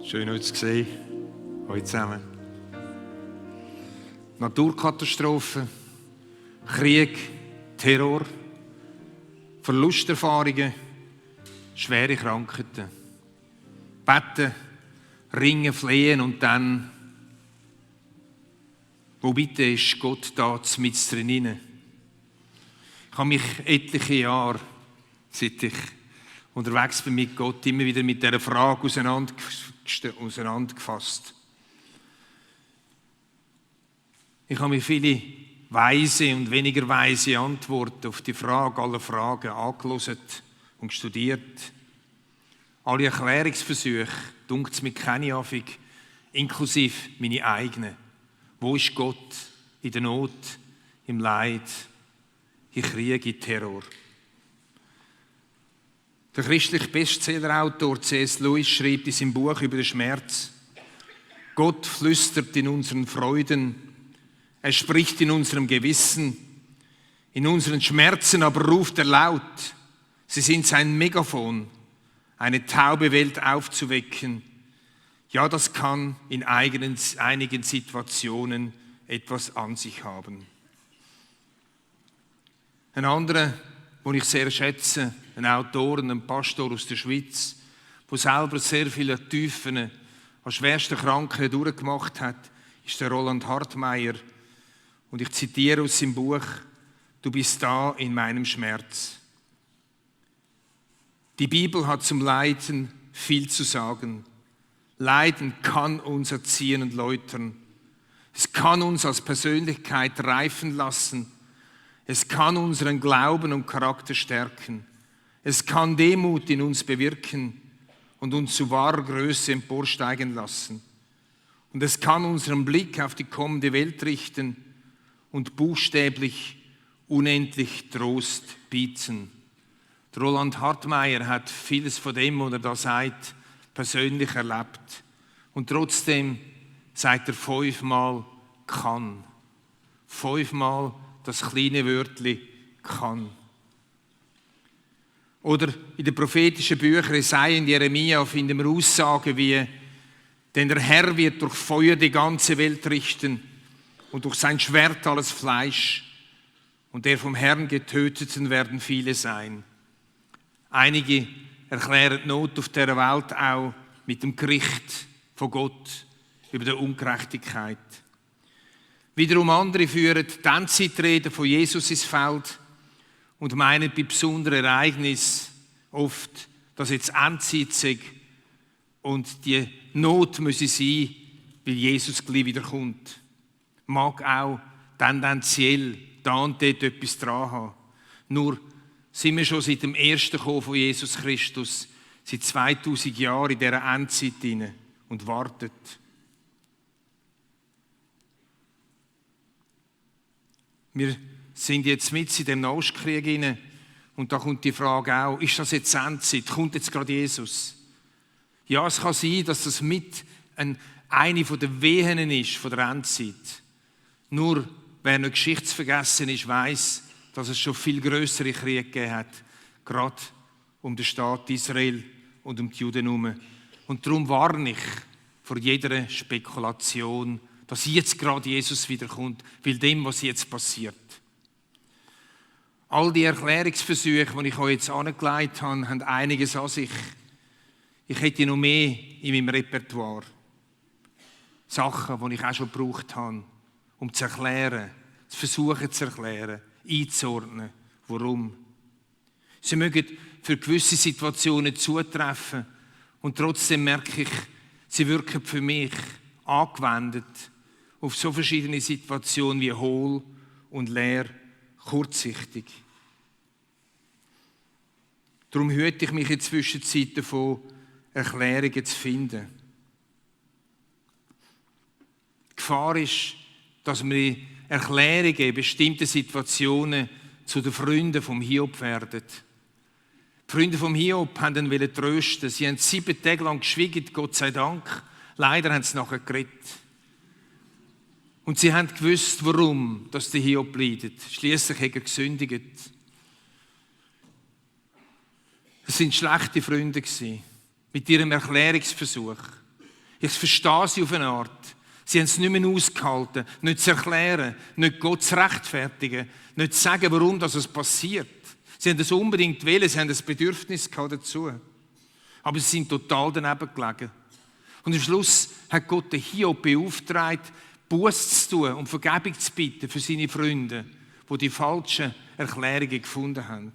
Schön euch zu sehen, euch zusammen. Naturkatastrophen, Krieg, Terror, Verlusterfahrungen, schwere Krankheiten. Beten, ringen, flehen und dann, wo bitte ist Gott da mit drin? Ich habe mich etliche Jahre, seit ich unterwegs bin mit Gott, immer wieder mit dieser Frage auseinandergefasst. Ich habe mir viele weise und weniger weise Antworten auf die Frage aller Fragen angehört und studiert. Alle Erklärungsversuche, dunkt es mir keine Anfang, inklusive meine eigenen. Wo ist Gott in der Not, im Leid, in Krieg, in Terror? Der christliche Bestsellerautor C.S. Lewis schreibt in seinem Buch über den Schmerz: Gott flüstert in unseren Freuden, er spricht in unserem Gewissen, in unseren Schmerzen aber ruft er laut. Sie sind sein Megafon, eine taube Welt aufzuwecken. Ja, das kann in einigen Situationen etwas an sich haben. Ein anderer, den ich sehr schätze, ein Autor, ein Pastor aus der Schweiz, der selber sehr viele Tiefen an schwersten Krankheiten durchgemacht hat, ist der Roland Hartmeier. Und ich zitiere aus seinem Buch: Du bist da in meinem Schmerz. Die Bibel hat zum Leiden viel zu sagen. Leiden kann uns erziehen und läutern. Es kann uns als Persönlichkeit reifen lassen. Es kann unseren Glauben und Charakter stärken. Es kann Demut in uns bewirken und uns zu wahrer Größe emporsteigen lassen. Und es kann unseren Blick auf die kommende Welt richten und buchstäblich unendlich Trost bieten. Roland Hartmeier hat vieles von dem, was er da sagt, persönlich erlebt. Und trotzdem sagt er 5-mal kann. 5-mal das kleine Wörtchen kann. Oder in den prophetischen Büchern Jesaja und Jeremia finden wir Aussagen wie: Denn der Herr wird durch Feuer die ganze Welt richten und durch sein Schwert alles Fleisch. Und der vom Herrn Getöteten werden viele sein. Einige erklären die Not auf dieser Welt auch mit dem Gericht von Gott über die Ungerechtigkeit. Wiederum andere führen die Endzeitreden von Jesus ins Feld und meinen bei besonderen Ereignissen oft, dass jetzt Endzeit sei und die Not müsse sein, weil Jesus gleich wiederkommt. Mag auch tendenziell da und dort etwas dran haben. Nur sind wir schon seit dem ersten Kommen von Jesus Christus, seit 2000 Jahren in dieser Endzeit hinein und wartet. Wir sind jetzt mit in dem Nahostkrieg hinein und da kommt die Frage auch: Ist das jetzt Endzeit? Kommt jetzt gerade Jesus? Ja, es kann sein, dass das mit eine der Wehen ist von der Endzeit. Nur wer noch geschichtsvergessen ist, weiss, dass es schon viel grössere Kriege gegeben hat, gerade um den Staat Israel und um die Juden herum. Und darum warne ich vor jeder Spekulation, dass jetzt gerade Jesus wiederkommt, weil dem, was jetzt passiert. All die Erklärungsversuche, die ich euch jetzt angelegt habe, haben einiges an sich. Ich hätte noch mehr in meinem Repertoire. Sachen, die ich auch schon gebraucht habe, um zu erklären, zu versuchen zu erklären, einzuordnen, warum. Sie mögen für gewisse Situationen zutreffen und trotzdem merke ich, sie wirken für mich angewendet auf so verschiedene Situationen wie hohl und leer, kurzsichtig. Darum hüte ich mich in der Zwischenzeit davon, Erklärungen zu finden. Die Gefahr ist, dass wir Erklärungen in bestimmten Situationen zu den Freunden vom Hiob werden. Die Freunde vom Hiob wollten ihn trösten. Sie haben 7 Tage lang geschwiegen, Gott sei Dank. Leider haben sie nachher geredet. Und sie haben gewusst, warum dass der Hiob leidet. Schliesslich hat er gesündigt. Es sind schlechte Freunde gewesen, mit ihrem Erklärungsversuch. Ich verstehe sie auf eine Art. Sie haben es nicht mehr ausgehalten, nicht zu erklären, nicht Gott zu rechtfertigen, nicht zu sagen, warum das passiert. Sie haben es unbedingt wollen, sie haben das Bedürfnis dazu. Aber sie sind total daneben gelegen. Und am Schluss hat Gott den Hiob beauftragt, Buße zu tun und Vergebung zu bitten für seine Freunde, die falschen Erklärungen gefunden haben.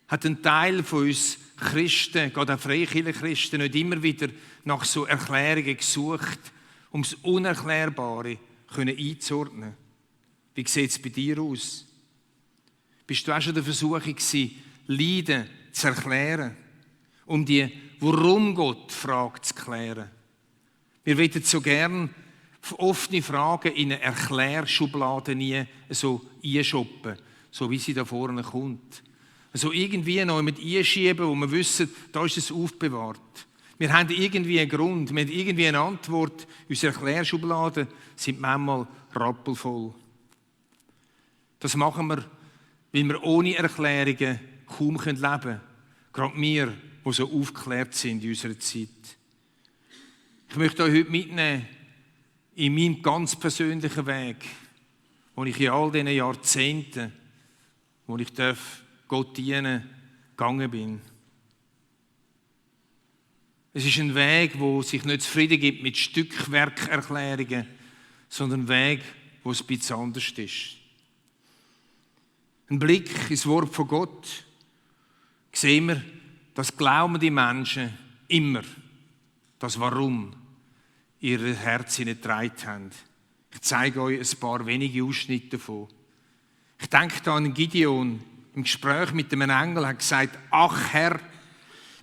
Hat ein Teil von uns Christen, gerade auch Freikirchenchristen, nicht immer wieder nach so Erklärungen gesucht, um das Unerklärbare einzuordnen? Wie sieht es bei dir aus? Bist du auch schon in der Versuchung gewesen, Leiden zu erklären, um die Warum-Gott-Frage zu klären? Wir wollen so gern offene Fragen in eine Erklärschublade nie so einschoppen, so wie sie da vorne kommt. Also irgendwie noch mit einschieben, wo wir wissen, da ist es aufbewahrt. Wir haben irgendwie einen Grund, wir haben irgendwie eine Antwort. Unsere Erklärsschubladen sind manchmal rappelvoll. Das machen wir, weil wir ohne Erklärungen kaum leben können. Gerade wir, die so aufgeklärt sind in unserer Zeit. Ich möchte euch heute mitnehmen in meinem ganz persönlichen Weg, wo ich in all diesen Jahrzehnten, wo ich Gott dienen, gegangen bin. Es ist ein Weg, wo sich nicht zufrieden gibt mit Stückwerkerklärungen, sondern ein Weg, wo es ein bisschen anders ist. Ein Blick ins Wort von Gott, sehen wir, dass glaubende Menschen immer das Warum ihre Herzen getragen haben. Ich zeige euch ein paar wenige Ausschnitte davon. Ich denke da an Gideon, im Gespräch mit einem Engel hat gesagt: Ach Herr,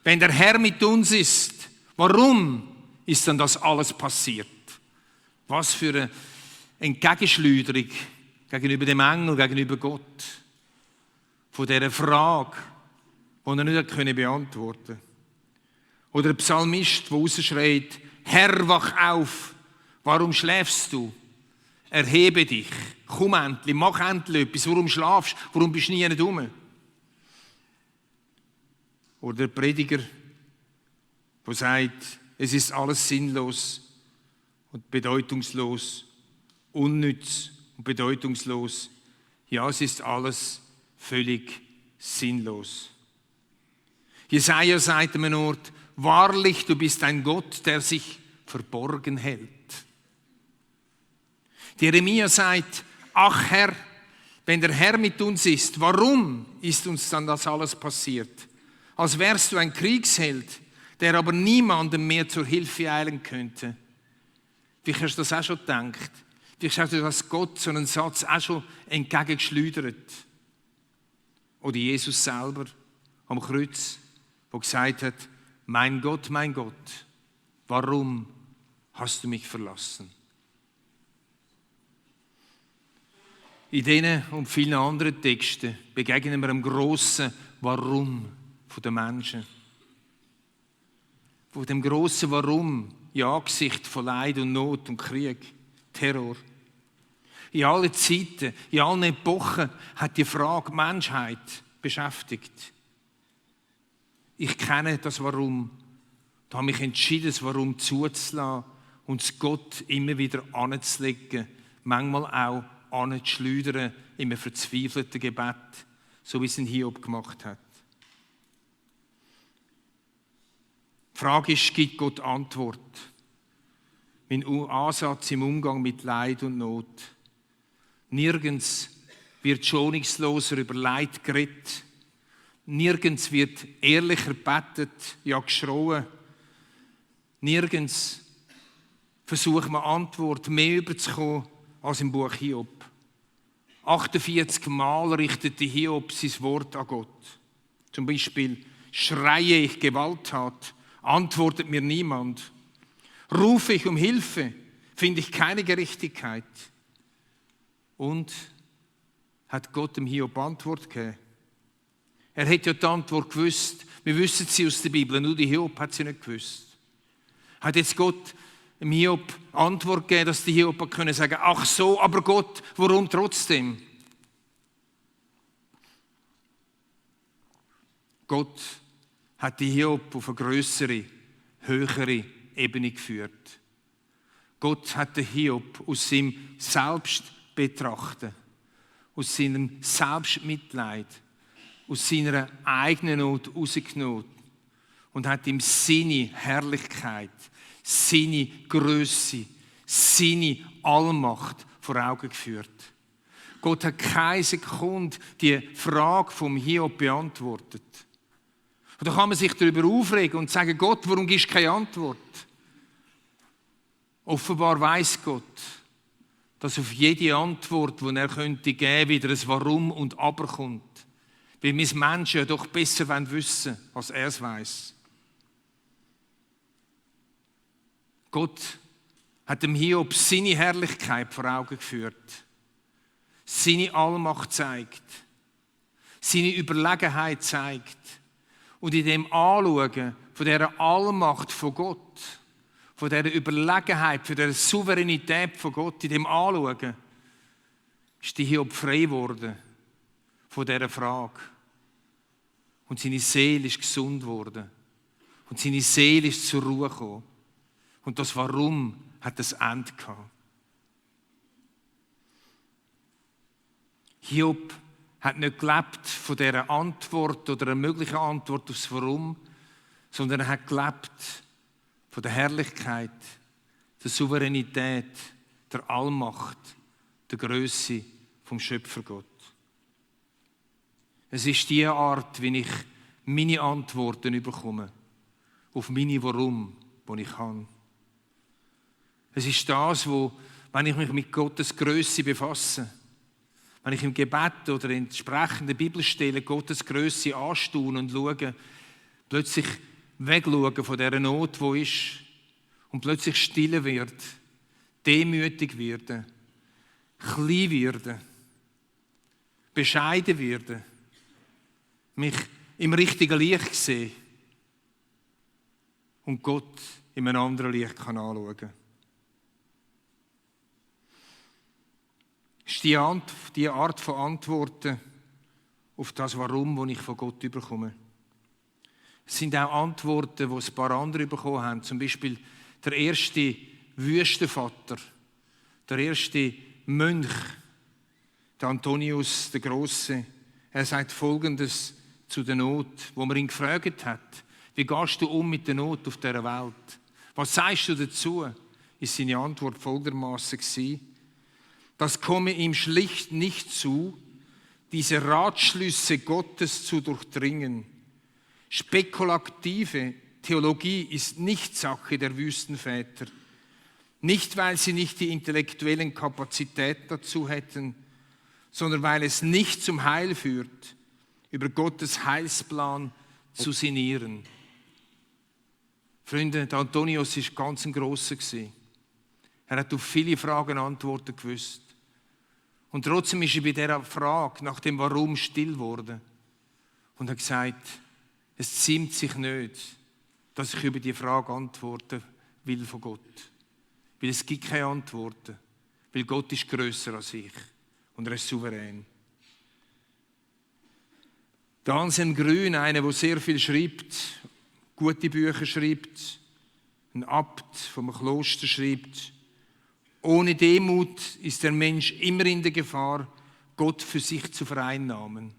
wenn der Herr mit uns ist, warum ist dann das alles passiert? Was für eine Entgegenschleuderung gegenüber dem Engel, gegenüber Gott. Von dieser Frage, die er nicht beantworten konnte. Oder ein Psalmist, der rausschreit: Herr, wach auf, warum schläfst du? Erhebe dich, komm endlich, mach endlich etwas, warum schlafst du, warum bist du nie dumm? Oder der Prediger, der sagt, es ist alles sinnlos und bedeutungslos, unnütz und bedeutungslos. Ja, es ist alles völlig sinnlos. Jesaja sagt an einem Ort: Wahrlich, du bist ein Gott, der sich verborgen hält. Jeremia sagt: Ach Herr, wenn der Herr mit uns ist, warum ist uns dann das alles passiert? Als wärst du ein Kriegsheld, der aber niemandem mehr zur Hilfe eilen könnte. Vielleicht hast du das auch schon gedacht. Vielleicht hast du das Gott so einen Satz auch schon entgegengeschleudert. Oder Jesus selber am Kreuz, der gesagt hat: mein Gott, warum hast du mich verlassen? In diesen und vielen anderen Texten begegnen wir einem grossen Warum der Menschen. Von dem grossen Warum in Angesicht von Leid und Not und Krieg, Terror. In allen Zeiten, in allen Epochen hat die Frage Menschheit beschäftigt. Ich kenne das Warum. Da habe ich mich entschieden, das Warum zuzulassen und es Gott immer wieder anzulegen, manchmal auch anzuschleudern in einem verzweifelten Gebet, so wie es ein Hiob gemacht hat. Die Frage ist, gibt Gott Antwort? Mein Ansatz im Umgang mit Leid und Not. Nirgends wird schonungsloser über Leid geredet. Nirgends wird ehrlicher gebetet, ja geschrien. Nirgends versucht man Antwort mehr überzukommen als im Buch Hiob. 48 Mal richtete Hiob sein Wort an Gott. Zum Beispiel: Schreie ich Gewalttat, antwortet mir niemand. Rufe ich um Hilfe, finde ich keine Gerechtigkeit. Und hat Gott dem Hiob Antwort gegeben? Er hätte ja die Antwort gewusst. Wir wissen sie aus der Bibel, nur der Hiob hat sie nicht gewusst. Hat jetzt Gott dem Hiob Antwort gegeben, dass der Hiob sagen konnte: Ach so, aber Gott, warum trotzdem? Gott hat die Hiob auf eine grössere, höhere Ebene geführt. Gott hat den Hiob aus seinem Selbstbetrachten, aus seinem Selbstmitleid, aus seiner eigenen Not rausgenommen und hat ihm seine Herrlichkeit, seine Grösse, seine Allmacht vor Augen geführt. Gott hat keine Sekunde die Frage vom Hiob beantwortet. Und da kann man sich darüber aufregen und sagen, Gott, warum gibst du keine Antwort? Offenbar weiss Gott, dass auf jede Antwort, die er könnte geben, wieder ein Warum und Aber kommt. Weil wir Menschen ja doch besser wissen wollen, als er es weiss. Gott hat dem Hiob seine Herrlichkeit vor Augen geführt, seine Allmacht zeigt, seine Überlegenheit zeigt und in dem Anschauen von dieser Allmacht von Gott, von dieser Überlegenheit, von dieser Souveränität von Gott, in dem Anschauen, ist die Hiob frei geworden von dieser Frage. Und seine Seele ist gesund geworden. Und seine Seele ist zur Ruhe gekommen. Und das Warum hat das Ende gehabt. Hiob hat nicht gelebt von dieser Antwort oder einer möglichen Antwort aufs Warum, sondern er hat gelebt von der Herrlichkeit, der Souveränität, der Allmacht, der Grösse vom Schöpfergott. Es ist die Art, wie ich meine Antworten bekomme auf meine Warum, die ich habe. Es ist das, wenn ich mich mit Gottes Grösse befasse, wenn ich im Gebet oder in entsprechenden Bibelstellen Gottes Grösse anstaune und schaue, plötzlich wegschaue von dieser Not, die ist, und plötzlich still wird, demütig werden, klein werden, bescheiden werden, mich im richtigen Licht sehe und Gott in einem anderen Licht kann anschauen kann. Das ist die Art von Antworten auf das Warum, das ich von Gott bekomme. Es sind auch Antworten, die ein paar andere bekommen haben. Zum Beispiel der erste Wüstenvater, der erste Mönch, der Antonius der Große. Er sagt Folgendes zu der Not, wo man ihn gefragt hat: Wie gehst du mit der Not auf dieser Welt? Was sagst du dazu? Ist seine Antwort folgendermaßen gewesen: Das komme ihm schlicht nicht zu, diese Ratschlüsse Gottes zu durchdringen. Spekulative Theologie ist nicht Sache der Wüstenväter. Nicht, weil sie nicht die intellektuellen Kapazitäten dazu hätten, sondern weil es nicht zum Heil führt, über Gottes Heilsplan zu sinnieren. Freunde, der Antonius war ganz ein grosser. Er hat auf viele Fragen Antworten gewusst. Und trotzdem ist er bei dieser Frage nach dem Warum still geworden und hat gesagt, es ziemt sich nicht, dass ich über die Frage antworten will von Gott. Weil es gibt keine Antworten. Weil Gott ist grösser als ich und er ist souverän. Der Anselm Grün, einer, der sehr viel schreibt, gute Bücher schreibt, ein Abt vom Kloster schreibt: Ohne Demut ist der Mensch immer in der Gefahr, Gott für sich zu vereinnahmen.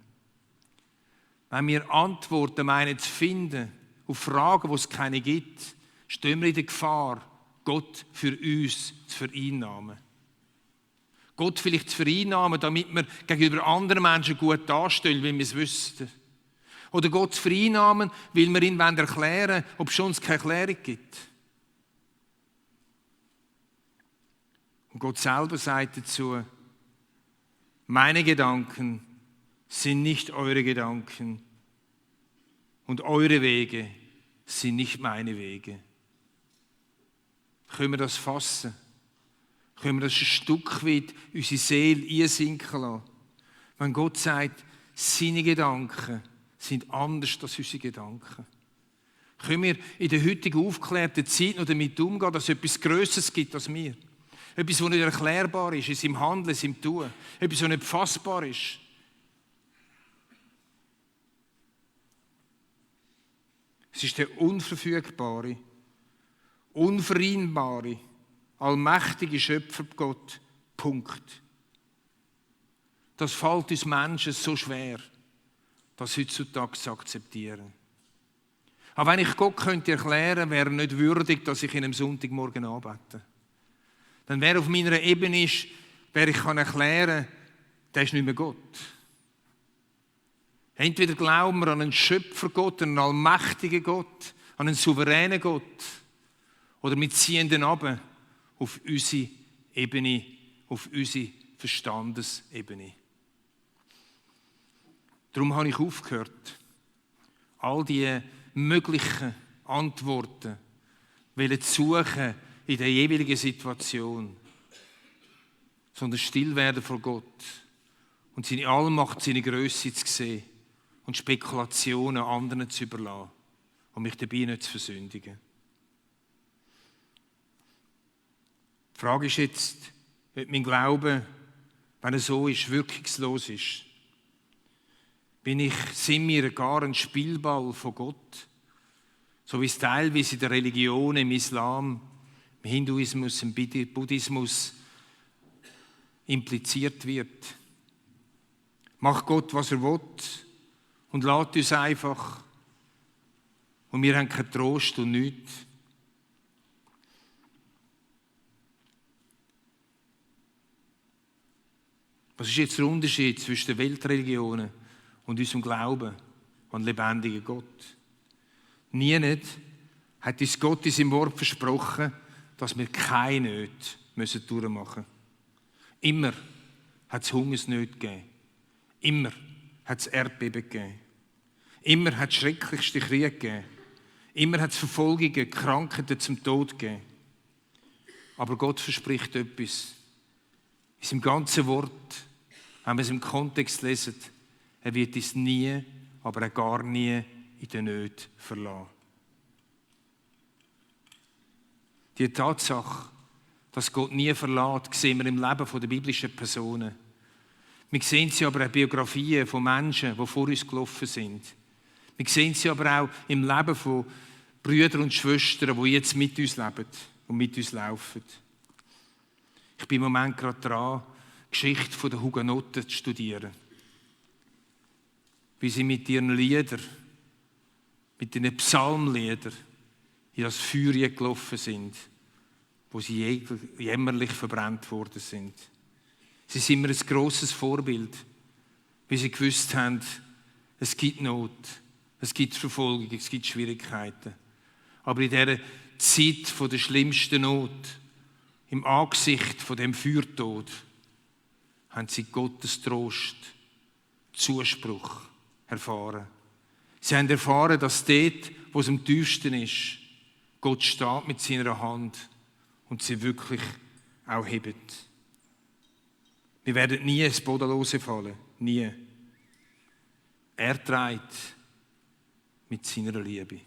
Wenn wir Antworten meinen zu finden auf Fragen, wo es keine gibt, stehen wir in der Gefahr, Gott für uns zu vereinnahmen. Gott vielleicht zu vereinnahmen, damit wir gegenüber anderen Menschen gut dastehen, weil wir es wüssten. Oder Gott zu vereinnahmen, weil wir ihn erklären wollen, ob es schon keine Erklärung gibt. Und Gott selber sagt dazu: Meine Gedanken sind nicht eure Gedanken und eure Wege sind nicht meine Wege. Können wir das fassen? Können wir das ein Stück weit unsere Seele einsinken lassen? Wenn Gott sagt, seine Gedanken sind anders als unsere Gedanken. Können wir in der heutigen aufgeklärten Zeit noch damit umgehen, dass es etwas Grösseres gibt als wir? Etwas, das nicht erklärbar ist in seinem Handeln, in seinem Tun. Etwas, das nicht fassbar ist. Es ist der Unverfügbare unvereinbare, allmächtige Schöpfergott. Punkt. Das fällt uns Menschen so schwer, das heutzutage zu akzeptieren. Aber wenn ich Gott könnte erklären, wäre er nicht würdig, dass ich ihn am Sonntagmorgen anbete. Dann wäre auf meiner Ebene, wer ich kann erklären, der ist nicht mehr Gott. Entweder glauben wir an einen Schöpfergott, einen allmächtigen Gott, an einen souveränen Gott, oder wir ziehen den ab auf unsere Ebene, auf unsere Verstandesebene. Darum habe ich aufgehört, all die möglichen Antworten zu suchen in der jeweiligen Situation, sondern still werden vor Gott und seine Allmacht, seine Grösse zu sehen und Spekulationen anderen zu überlassen und mich dabei nicht zu versündigen. Die Frage ist jetzt, ob mein Glaube, wenn er so ist, wirkungslos ist. Sind wir gar ein Spielball von Gott? So wie es teilweise in der Religion, im Islam, im Hinduismus, im Buddhismus impliziert wird. Macht Gott, was er will und lässt uns einfach. Und wir haben keinen Trost und nichts. Was ist jetzt der Unterschied zwischen den Weltreligionen und unserem Glauben an den lebendigen Gott? Nie nicht hat uns Gott in seinem Wort versprochen, dass wir keine Nöte durchmachen müssen. Immer hat es Hungersnöte gegeben. Immer hat es Erdbeben gegeben. Immer hat es schrecklichste Kriege gegeben. Immer hat es Verfolgungen, Krankheiten zum Tod gegeben. Aber Gott verspricht etwas. In seinem ganzen Wort, wenn wir es im Kontext lesen, er wird uns nie, aber auch gar nie in der Nöte verlassen. Die Tatsache, dass Gott nie verlässt, sehen wir im Leben der biblischen Personen. Wir sehen sie aber auch in Biografien von Menschen, die vor uns gelaufen sind. Wir sehen sie aber auch im Leben von Brüdern und Schwestern, die jetzt mit uns leben und mit uns laufen. Ich bin im Moment gerade dran, die Geschichte der Hugenotten zu studieren. Wie sie mit ihren Liedern, mit ihren Psalmliedern in das Feuer gelaufen sind, wo sie jämmerlich verbrannt worden sind. Sie sind mir ein grosses Vorbild, wie sie gewusst haben, es gibt Not, es gibt Verfolgung, es gibt Schwierigkeiten. Aber in dieser Zeit der schlimmsten Not, im Angesicht von dem Feuertod, haben sie Gottes Trost, Zuspruch erfahren. Sie haben erfahren, dass dort, wo es am tiefsten ist, Gott steht mit seiner Hand und sie wirklich auch hebt. Wir werden nie ins Bodenlose fallen. Nie. Er trägt mit seiner Liebe.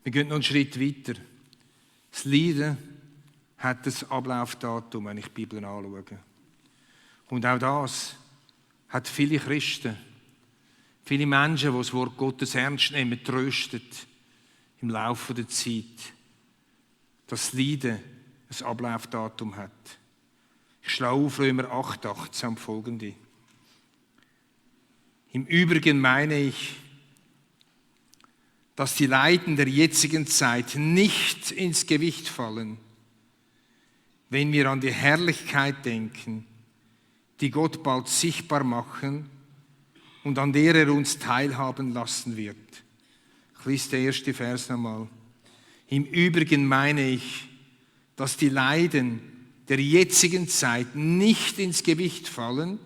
Wir gehen noch einen Schritt weiter. Das Leiden hat ein Ablaufdatum, wenn ich die Bibel anschaue. Und auch das hat viele Christen, viele Menschen, die das Wort Gottes ernst nehmen, tröstet im Laufe der Zeit, dass das Leiden ein Ablaufdatum hat. Ich schlage auf Römer 8,18 am Folgende. Im Übrigen meine ich, dass die Leiden der jetzigen Zeit nicht ins Gewicht fallen, wenn wir an die Herrlichkeit denken, die Gott bald sichtbar machen und an der er uns teilhaben lassen wird. Ich lese den ersten Vers nochmal. Im Übrigen meine ich, dass die Leiden der jetzigen Zeit nicht ins Gewicht fallen,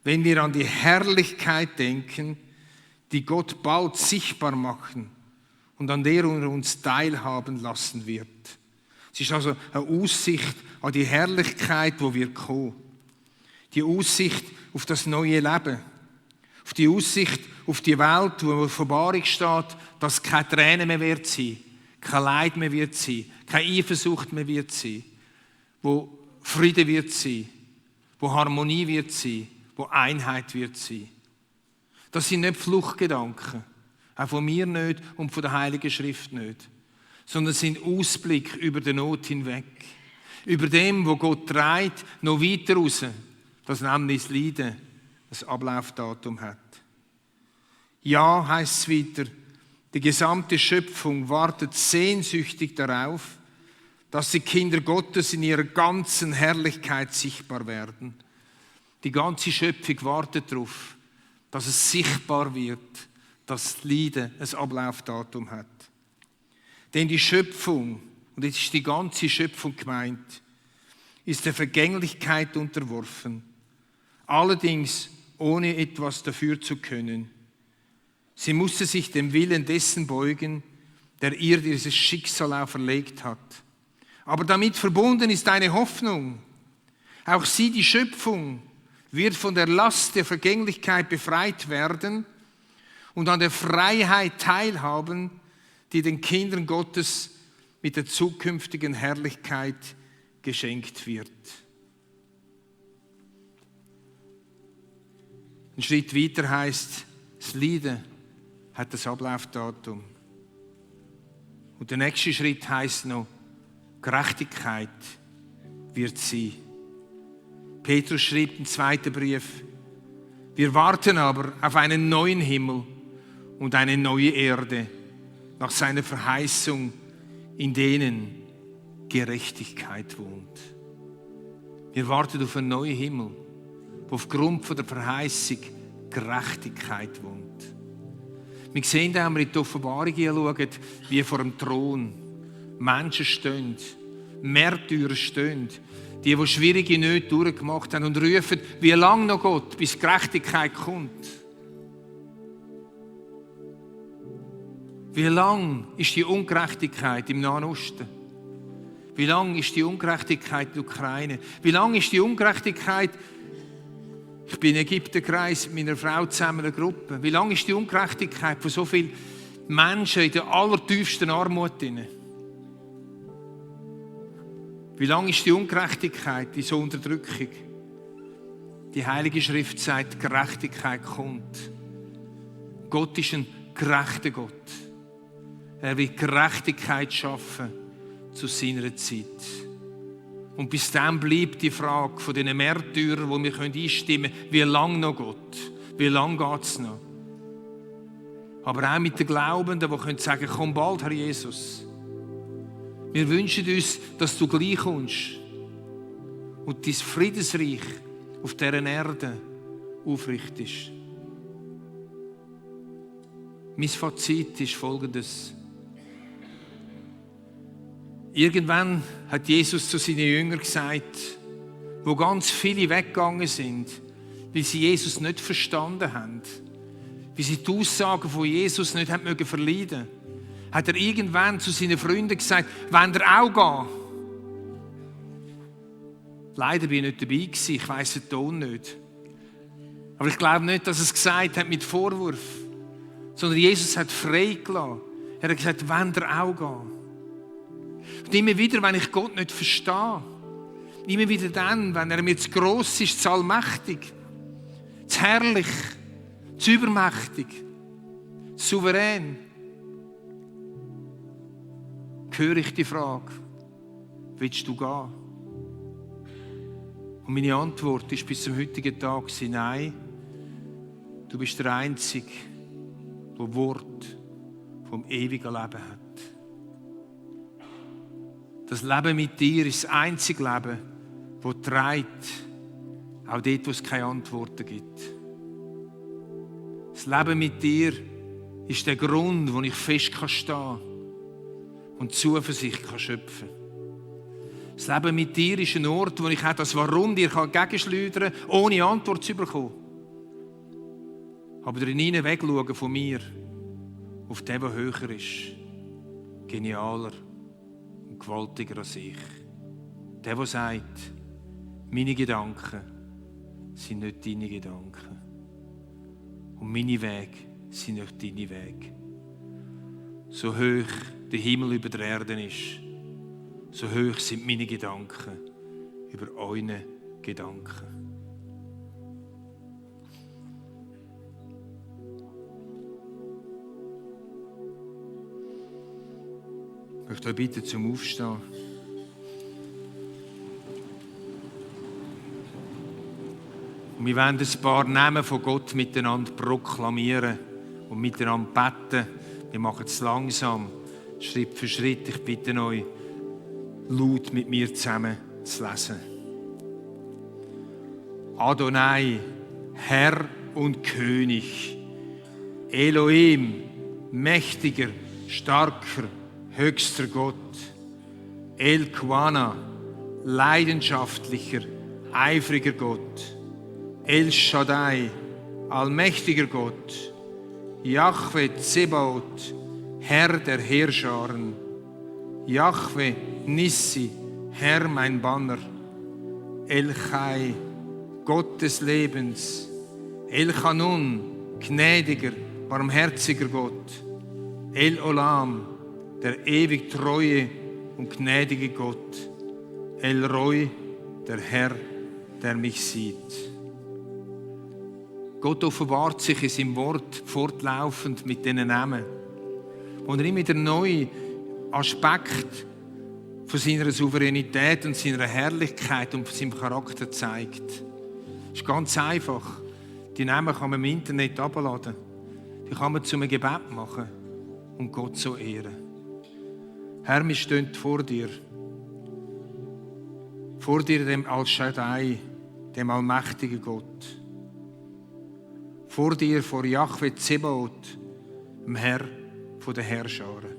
wenn wir an die Herrlichkeit denken, die Gott bald sichtbar machen und an der er uns teilhaben lassen wird. Es ist also eine Aussicht an die Herrlichkeit, wo wir kommen. Die Aussicht auf das neue Leben. Auf die Aussicht auf die Welt, wo in der Offenbarung steht, dass keine Tränen mehr wird sein, kein Leid mehr wird sein, keine Eifersucht mehr wird sein, wo Friede wird sein, wo Harmonie wird sein, wo Einheit wird sein. Das sind nicht Fluchtgedanken. Auch von mir nicht und von der Heiligen Schrift nicht. Sondern es sind Ausblick über die Not hinweg. Über dem, wo Gott treibt, noch weiter raus. Das nämlich das Leiden ein Ablaufdatum hat. Ja, heißt es weiter, die gesamte Schöpfung wartet sehnsüchtig darauf, dass die Kinder Gottes in ihrer ganzen Herrlichkeit sichtbar werden. Die ganze Schöpfung wartet darauf, dass es sichtbar wird, dass das Leiden ein Ablaufdatum hat. Denn die Schöpfung, und jetzt ist die ganze Schöpfung gemeint, ist der Vergänglichkeit unterworfen, allerdings ohne etwas dafür zu können. Sie musste sich dem Willen dessen beugen, der ihr dieses Schicksal auferlegt hat. Aber damit verbunden ist eine Hoffnung. Auch sie, die Schöpfung, wird von der Last der Vergänglichkeit befreit werden und an der Freiheit teilhaben, die den Kindern Gottes mit der zukünftigen Herrlichkeit geschenkt wird. Ein Schritt weiter heißt, das Leiden hat das Ablaufdatum. Und der nächste Schritt heißt noch, Gerechtigkeit wird sie. Petrus schrieb im 2. Brief, wir warten aber auf einen neuen Himmel und eine neue Erde, nach seiner Verheißung, in denen Gerechtigkeit wohnt. Wir warten auf einen neuen Himmel, wo aufgrund von der Verheißung Gerechtigkeit wohnt. Wir sehen, wenn wir in die Offenbarung schauen, wie vor dem Thron Menschen stehen, Märtyrer stehen, die schwierige Nöte durchgemacht haben und rufen, wie lange noch Gott, bis Gerechtigkeit kommt. Wie lang ist die Ungerechtigkeit im Nahen Osten? Wie lang ist die Ungerechtigkeit in der Ukraine? Wie lang ist die Ungerechtigkeit? Ich bin in Ägypten gereist mit meiner Frau zusammen in einer Gruppe. Wie lang ist die Ungerechtigkeit von so vielen Menschen in der allertiefsten Armut drin? Wie lang ist die Ungerechtigkeit, diese Unterdrückung? Die Heilige Schrift sagt, Gerechtigkeit kommt. Gott ist ein gerechter Gott. Er will Gerechtigkeit schaffen zu seiner Zeit. Und bis dann bleibt die Frage von den Märtyrern, wo wir einstimmen können, wie lange noch Gott? Wie lange geht es noch? Aber auch mit den Glaubenden, die sagen, komm bald, Herr Jesus. Wir wünschen uns, dass du gleich kommst und dein Friedensreich auf dieser Erde aufrichtest. Mein Fazit ist folgendes. Irgendwann hat Jesus zu seinen Jüngern gesagt, wo ganz viele weggegangen sind, weil sie Jesus nicht verstanden haben, weil sie die Aussagen von Jesus nicht haben verleiden mögen, hat er irgendwann zu seinen Freunden gesagt, wollt ihr auch gehen? Leider bin ich nicht dabei gewesen, ich weiss den Ton nicht. Aber ich glaube nicht, dass er es gesagt hat mit Vorwurf, sondern Jesus hat frei gelassen. Er hat gesagt, wollt ihr auch gehen? Und immer wieder, wenn ich Gott nicht verstehe, immer wieder dann, wenn er mir zu gross ist, zu allmächtig, zu herrlich, zu übermächtig, souverän, höre ich die Frage, willst du gehen? Und meine Antwort ist bis zum heutigen Tag nein, du bist der Einzige, der Wort vom ewigen Leben hat. Das Leben mit dir ist das einzige Leben, das trägt, auch dort, wo es keine Antworten gibt. Das Leben mit dir ist der Grund, wo ich fest stehen kann und Zuversicht schöpfen kann. Das Leben mit dir ist ein Ort, wo ich auch das Warum dir gegenschleudern kann, ohne Antwort zu bekommen. Aber darin wegschauen von mir, auf den, der höher ist, genialer und gewaltiger als ich. Der, der sagt, meine Gedanken sind nicht deine Gedanken. Und meine Wege sind nicht deine Wege. So hoch der Himmel über der Erde ist, so hoch sind meine Gedanken über eure Gedanken. Ich möchte euch bitten zum Aufstehen. Und wir wollen ein paar Namen von Gott miteinander proklamieren und miteinander beten. Wir machen es langsam, Schritt für Schritt. Ich bitte euch, laut mit mir zusammen zu lesen. Adonai, Herr und König, Elohim, mächtiger, starker, höchster Gott, El Quana, leidenschaftlicher, eifriger Gott, El Shaddai, allmächtiger Gott, Jahwe Zebaoth, Herr der Heerscharen, Jahwe Nissi, Herr mein Banner, El Chai, Gott des Lebens, El Chanun, gnädiger, barmherziger Gott, El Olam, der ewig treue und gnädige Gott, El Roi, der Herr, der mich sieht. Gott offenbart sich in seinem Wort fortlaufend mit diesen Namen. Und er immer wieder neue Aspekte von seiner Souveränität und seiner Herrlichkeit und von seinem Charakter zeigt. Es ist ganz einfach. Die Namen kann man im Internet herunterladen. Die kann man zu einem Gebet machen und Gott so ehren. Herr, wir stehen vor dir. Vor dir, dem Al-Shaddai, dem allmächtigen Gott. Vor dir, vor Jahwe Zebaoth, dem Herr der Heerscharen.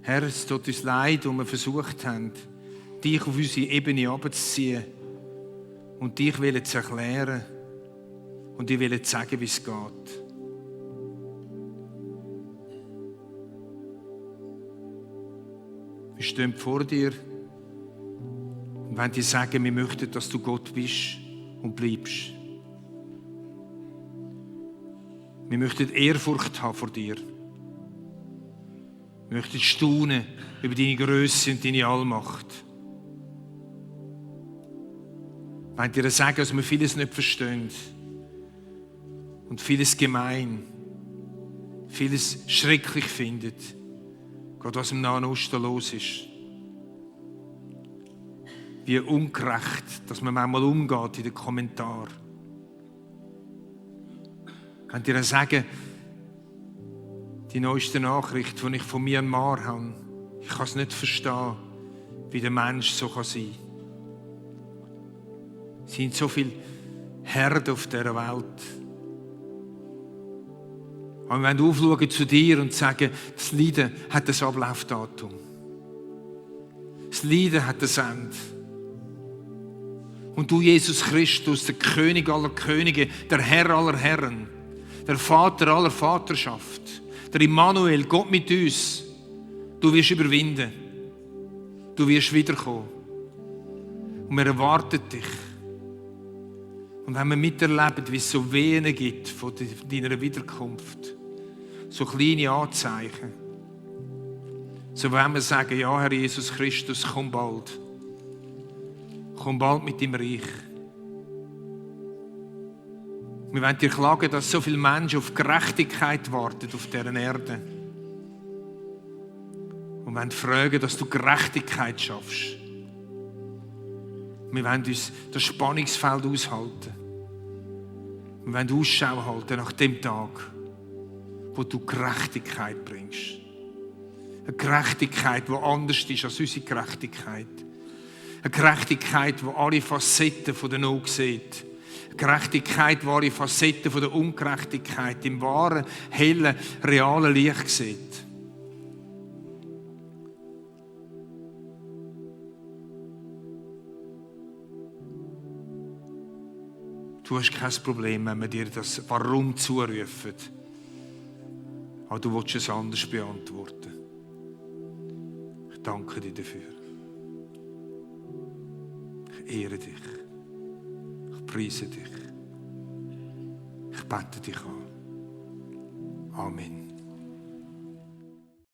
Herr, es tut uns leid, wo wir versucht haben, dich auf unsere Ebene herabzuziehen und dich zu erklären und dir zu sagen, wie es geht. Wir stehen vor dir und wollen dir sagen, wir möchten, dass du Gott bist und bleibst. Wir möchten Ehrfurcht haben vor dir. Wir möchten staunen über deine Größe und deine Allmacht. Wir wollen dir sagen, dass wir vieles nicht verstehen und vieles gemein, vieles schrecklich findet, gerade was im Nahen Osten los ist. Wie ungerecht, dass man manchmal umgeht in den Kommentaren. Ich kann dir sagen, die neueste Nachricht, die ich von Myanmar habe, ich kann es nicht verstehen, wie der Mensch so sein kann. Es sind so viele Herde auf dieser Welt. Aber wir wollen aufschauen zu dir und sagen, das Leiden hat ein Ablaufdatum. Das Leiden hat ein Ende. Und du, Jesus Christus, der König aller Könige, der Herr aller Herren, der Vater aller Vaterschaft, der Immanuel, Gott mit uns, du wirst überwinden. Du wirst wiederkommen. Und wir erwarten dich. Und wenn wir miterleben, wie es so Wehen gibt von deiner Wiederkunft, so kleine Anzeichen, so wollen wir sagen, ja, Herr Jesus Christus, komm bald. Komm bald mit deinem Reich. Wir wollen dir klagen, dass so viele Menschen auf Gerechtigkeit warten auf dieser Erde. Und wollen fragen, dass du Gerechtigkeit schaffst. Wir wollen uns das Spannungsfeld aushalten. Wir wollen Ausschau halten nach dem Tag, wo du Gerechtigkeit bringst. Eine Gerechtigkeit, die anders ist als unsere Gerechtigkeit. Eine Gerechtigkeit, die alle Facetten von der Not sieht. Eine Gerechtigkeit, die alle Facetten von der Ungerechtigkeit im wahren, hellen, realen Licht sieht. Du hast kein Problem, wenn wir dir das Warum zurufen. Aber du willst es anders beantworten. Ich danke dir dafür. Ich ehre dich. Ich preise dich. Ich bete dich an. Amen.